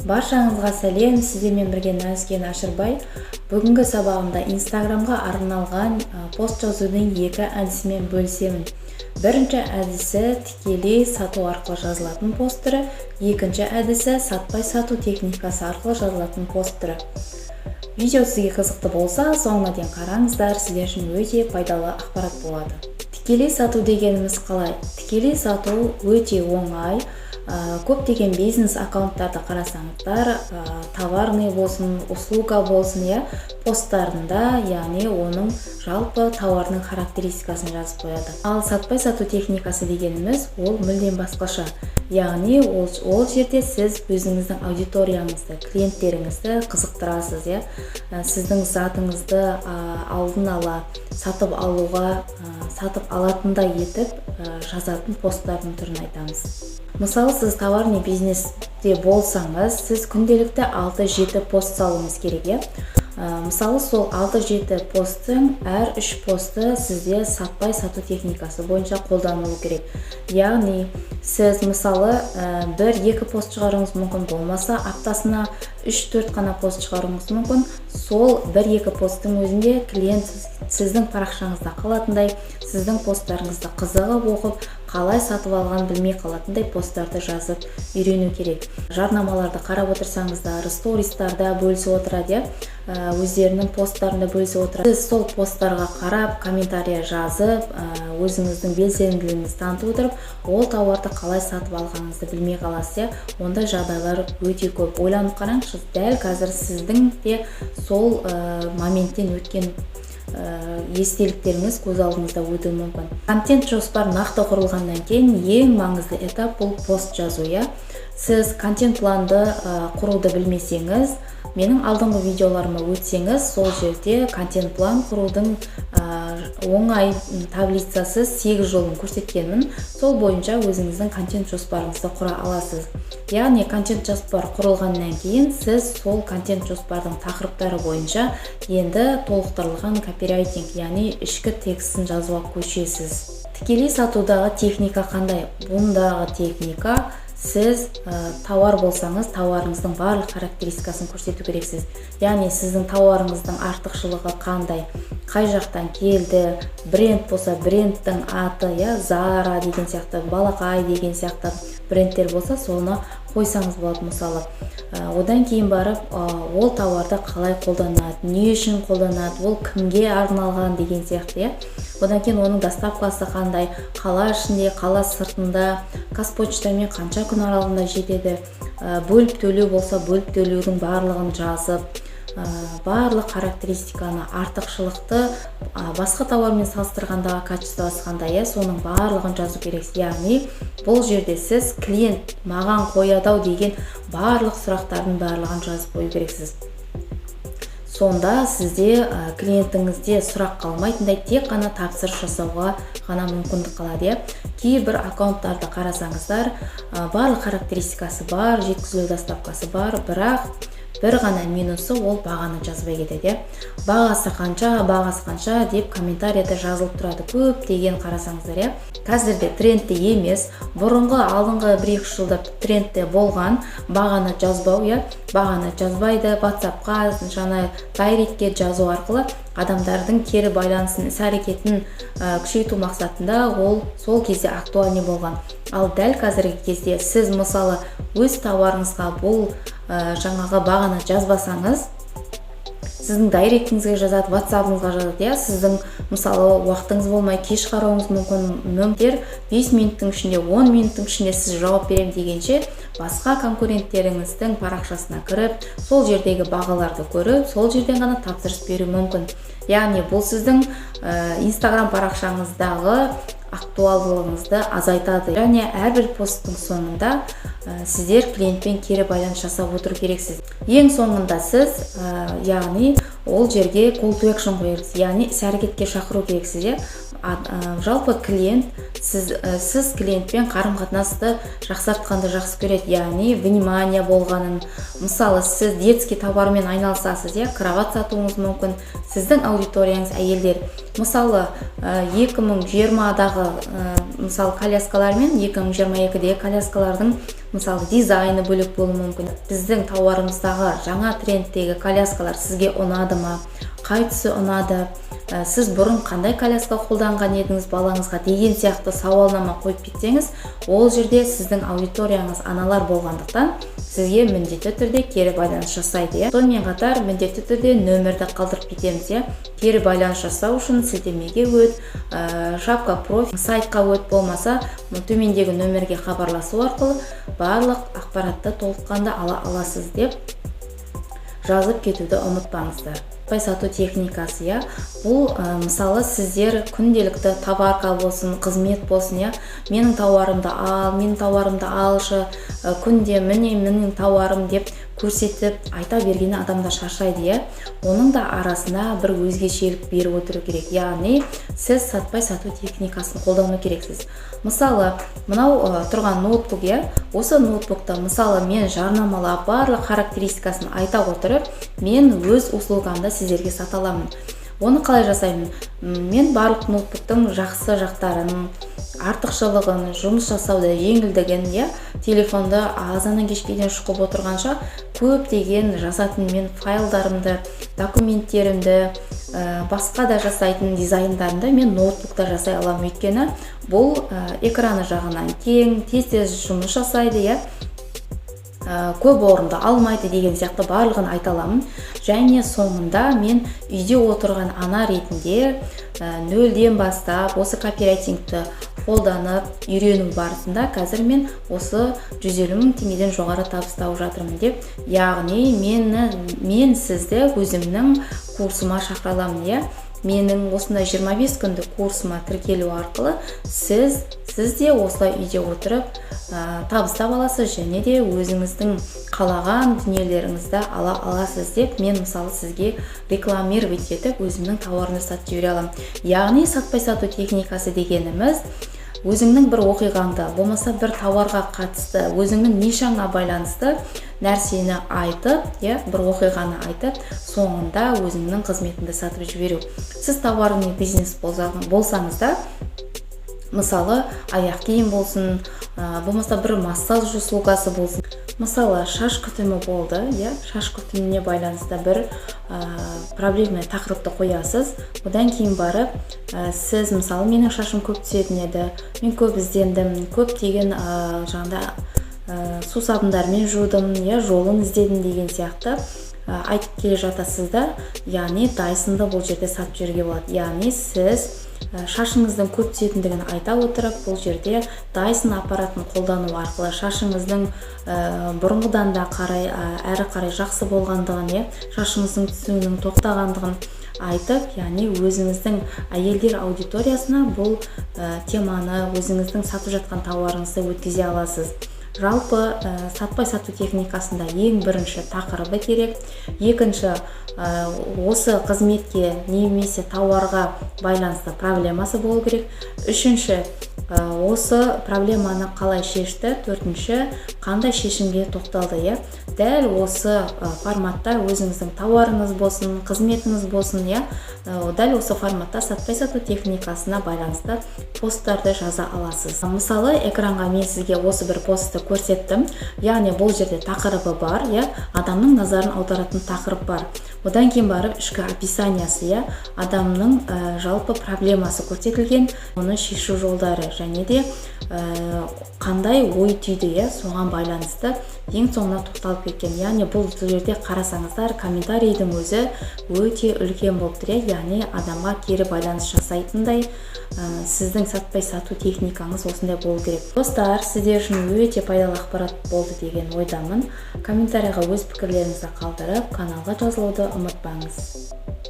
Баршаңызға сәлем! Сіздермен бірге Нәзіке Әшірбай. Бүгінгі сабағымда Инстаграмға арналған пост жазудың екі әдісімен бөлісемін. Бірінші әдісі – тікелей сату арқылы жазылатын пост түрі, екінші әдісі – сатпай сату техникасы арқылы жазылатын пост түрі. Видео сізге қызықты болса, соңына дейін қараңыздар, сіздер үшін өте пайдалы ақпарат болады. Тікелей сату дегеніміз қалай? Тікелей сату өте оңай. Көптеген бизнес аккаунттарды қарасаңыздар, товарный болсын, услуга болсын, иә, посттарында, яғни оның жалпы тауардың характеристикасын жазып қояды. Ал сатпай сату техникасы дегеніміз ол мүлдем басқаша, яғни ол жерде сіз өзіңіздің аудиторияңызды, клиенттеріңізді қызықтырасыз, иә. Сіздің затыңызды алдын ала сатып алуға, сатып алатындай етіп жазатын посттардың түрін айтамыз. Мысалы, сіз товарный бизнесте болсаңыз, сіз күнделікті 6-7 пост салуыңыз керек, иә. Мысалы, сол 6-7 посттың әр үш посты сізде сатпай сату техникасы бойынша қолданылу керек. Яғни сіз, мысалы, бір екі пост шығаруыңыз мүмкін, болмаса аптасына 3-4 қана пост шығаруыңыз мүмкін. Сол бір екі посттың өзінде клиент сіздің парақшаңызда қалатындай, сіздің посттарыңызды қызығып оқып, қалай сатып алғанын білмей қалатындай посттарды жазып үйрену керек. Жарнамаларды қарап отырсаңыздар, стористарда бөлісіп отырады, иә, өздерінің посттарында бөлісіп отырады. Сіз сол посттарға қарап, комментарий жазып, өзіңіздің белсенділігіңізді танытып отырып, ол тауарды қалай сатып алғаныңызды білмей қаласыз, иә. Ондай жағдайлар өте көп. Ойланып қараңызшы, дәл қазір сіздің де сол моменттен өткен естеліктеріңіз көз алдыңызда өтуі мүмкін. Контент жоспар нақты құрылғаннан кейін ең маңызды этап – бұл пост жазу, иә. Сіз контент планды құруды білмесеңіз, менің алдыңғы видеоларыма өтсеңіз, сол жерде контент план құрудың оңай таблицасы, сегіз жолын көрсеткенмін. Сол бойынша өзіңіздің контент жоспарыңызды құра аласыз. Яғни контент жоспар құрылғаннан кейін сіз сол контент жоспардың тақырыптары бойынша енді толықтырылған копирайтинг, яғни ішкі текстін жазуға көшесіз. Тікелей сатудағы техника қандай? Бұндағы техника: сіз тауар болсаңыз, тауарыңыздың барлық характеристикасын көрсету керексіз. Яғни сіздің тауарыңыздың артықшылығы қандай, қай жақтан келді, бренд болса, брендтің аты, иә, Зара деген сияқты, Балақай деген сияқты брендтер болса, соны қойсаңыз болады, мысалы. Одан кейін барып ол тауарды қалай қолданады, не үшін қолданады, ол кімге арналған деген сияқты, иә. Одан кейін оның доставкасы қандай, қала ішінде, қала сыртында, Қазпочтамен қанша күн аралығында жетеді, бөліп төлеу болса, бөліп төлеудің барлығын жазып, барлық характеристиканы, артықшылықты, басқа тауармен салыстырғандағы качествосы қандай, иә, соның барлығын жазу керексіз. Яғни бұл жерде сіз клиент маған қояды ау деген барлық сұрақтардың барлығын жазып қою керексіз. Сонда сізде клиентіңізде сұрақ қалмайтындай, тек қана тапсырыс жасауға ғана мүмкіндік қалады, иә. Кейбір аккаунттарды қарасаңыздар, барлық характеристикасы бар, жеткізілу, доставкасы бар, бірақ бір ғана минусы – ол бағаны жазбай кетеді, иә. Бағасы қанша, бағасы қанша деп комментарийда жазылып тұрады көптеген, қарасаңыздар, иә. Қазірде трендте емес, бұрынғы, алдыңғы бір екі үш жылда трендте болған бағаны жазбау, иә. Бағаны жазбайды, Ватсапқа, жаңа директке жазу арқылы адамдардың кері байланысын, іс әрекетін күшейту мақсатында ол сол кезде актуальный болған. Ал дәл қазіргі кезде сіз, мысалы, өз тауарыңызға бұл жаңағы бағаны жазбасаңыз, сіздің директіңізге жазады, Ватсабыңызға жазады, иә. Сіздің, мысалы, уақытыңыз болмай, кеш қарауыңыз мүмкін. Мүмкін 5 минуттың ішінде, 10 минуттың ішінде сіз жауап беремін дегенше, басқа конкуренттеріңіздің парақшасына кіріп, сол жердегі бағаларды көріп, сол жерден ғана тапсырыс беруі мүмкін. Яғни бұл сіздің Инстаграм парақшаңыздағы актуалдылығыңызды азайтады. Және әрбір посттың соңында сіздер клиентпен кері байланыс жасап отыру керексіз. Ең соңында сіз яғни ол жерге call to action қою керексіз, яғни іс әрекетке шақыру керексіз, иә. Жалпы клиент сіз клиентпен қарым қатынасты жақсартқанды жақсы көреді, яғни внимание болғанын. Мысалы, сіз детский товармен айналысасыз, иә, кровать сатуыңыз мүмкін. Сіздің аудиторияңыз әйелдер. Мысалы, 2020-дағы, мысалы, коляскалар мен 2022-дегі коляскалардың Мысалы, дизайны бөлек болуы мүмкін. Біздің тауарымыздағы жаңа трендтегі коляскалар сізге ұнады ма, қай түсі ұнады, сіз бұрын қандай коляска қолданған едіңіз балаңызға деген сияқты сауалнама қойып кетсеңіз, ол жерде сіздің аудиторияңыз аналар болғандықтан, сізге міндетті түрде кері байланыс жасайды, иә. Сонымен қатар міндетті түрде нөмірді қалдырып кетеміз, иә. Кері байланыс жасау үшін сілтемеге өт, шапка профиль, сайтқа өт, болмаса төмендегі нөмірге хабарласу арқылы барлық ақпаратты толыққанды ала аласыз деп жазып кетуді ұмытпаңыздар. Сату техникасы, иә, бұл мысалы, сіздер күнделікті товарка болсын, қызмет болсын, иә, менің тауарымды ал, менің тауарымды алшы, күнде міне менің тауарым деп көрсетіп айта бергенде адамдар шаршайды, иә. Оның да арасына бір өзгешелік беріп отыру керек, яғни сіз сатпай сату техникасын қолдану керексіз. Мысалы, мынау тұрған ноутбук, иә. Осы ноутбукты, мысалы, мен жарнамалап, барлық характеристикасын айта отырып, мен өз услугамды сіздерге сата аламын. Оны қалай жасаймын? Мен барлық ноутбуктың жақсы жақтарын, артықшылығын, жұмыс жасауда жеңілдігін, иә, телефонды азаннан кешке дейін шұқып отырғанша, көптеген жазатын мен файлдарымды, документтерімді, басқа да жасайтын дизайндарымды мен ноутбукта жасай аламын, өйткені бұл экраны жағынан кең, тез тез жұмыс жасайды, иә, көп орынды алмайды деген сияқты барлығын айта аламын. Және соңында мен үйде отырған ана ретінде нөлден бастап осы копирайтингті қолданып үйрену барысында қазір мен осы 150 мың теңгеден жоғары табыс тауып жатырмын деп, яғни мен сізді өзімнің курсыма шақыра аламын, иә. Менің осындай 25 күндік курсыма тіркелу арқылы сіз де осылай үйде отырып табыс таба аласыз және де өзіңіздің қалаған дүниелеріңізді ала аласыз деп мен, мысалы, сізге рекламировать етіп, өзімнің тауарымды сатып жібере аламын. Яғни сатпай сату техникасы дегеніміз өзіңнің бір оқиғаңды, болмаса бір тауарға қатысты өзіңнің нишаңа байланысты нәрсені айтып, иә, бір оқиғаны айтып, соңында өзіңнің қызметіңді сатып жіберу. Сіз товарный бизнес болсаңыз да, мысалы, аяқ киім болсын, болмаса бір массаж услугасы болсын, мысалы, шаш күтімі болды, иә, шаш күтіміне байланысты бір проблемный тақырыпты қоясыз. Одан кейін барып сіз, мысалы, менің шашым көп түсетін еді, мен көп іздендім, көптеген жаңағыдай сусабындармен жудым, иә, жолын іздедім деген сияқты айтып келе жатасыз да, яғни Дайсонды бұл жерде сатып жіберуге болады. Яғни сіз шашыңыздың көп түсетіндігін айта отырып, бұл жерде Дайсон аппаратын қолдану арқылы шашыңыздың бұрынғыдан да қарай әрі қарай жақсы болғандығын, иә, шашыңыздың түсуінің тоқтағандығын айтып, яғни өзіңіздің әйелдер аудиториясына бұл теманы, өзіңіздің сатып жатқан тауарыңызды өткізе аласыз. Жалпы сатпай сату техникасында ең бірінші тақырыбы керек, екінші осы қызметке немесе тауарға байланысты проблемасы болу керек, үшінші осы проблеманы қалай шешті, төртінші қандай шешімге тоқталды, иә. Дәл осы форматта өзіңіздің тауарыңыз болсын, қызметіңіз болсын, иә, дәл осы форматта сатпай сату техникасына байланысты посттарды жаза аласыз. Мысалы, экранға мен сізге осы бір постты көрсеттім, яғни бұл жерде тақырыбы бар, иә, адамның назарын аударатын тақырып бар. Одан кейін барып ішкі описаниясы, иә, адамның жалпы проблемасы көрсетілген, оны шешу жолдары және де қандай ой түйді, иә, соған байланысты ең соңына тоқталып кеткен. Яғни бұл жерде қарасаңыздар, комментарийдің өзі өте үлкен болып тұр, иә. Яғни адамға кері байланыс жасайтындай сіздің сатпай сату техникаңыз осындай болу керек. Достар, сіздер үшін өте пайдалы ақпарат болды деген ойдамын. Комментарийға өз пікірлеріңізді қалдырып, каналға жазылуды ұмытпаңыз.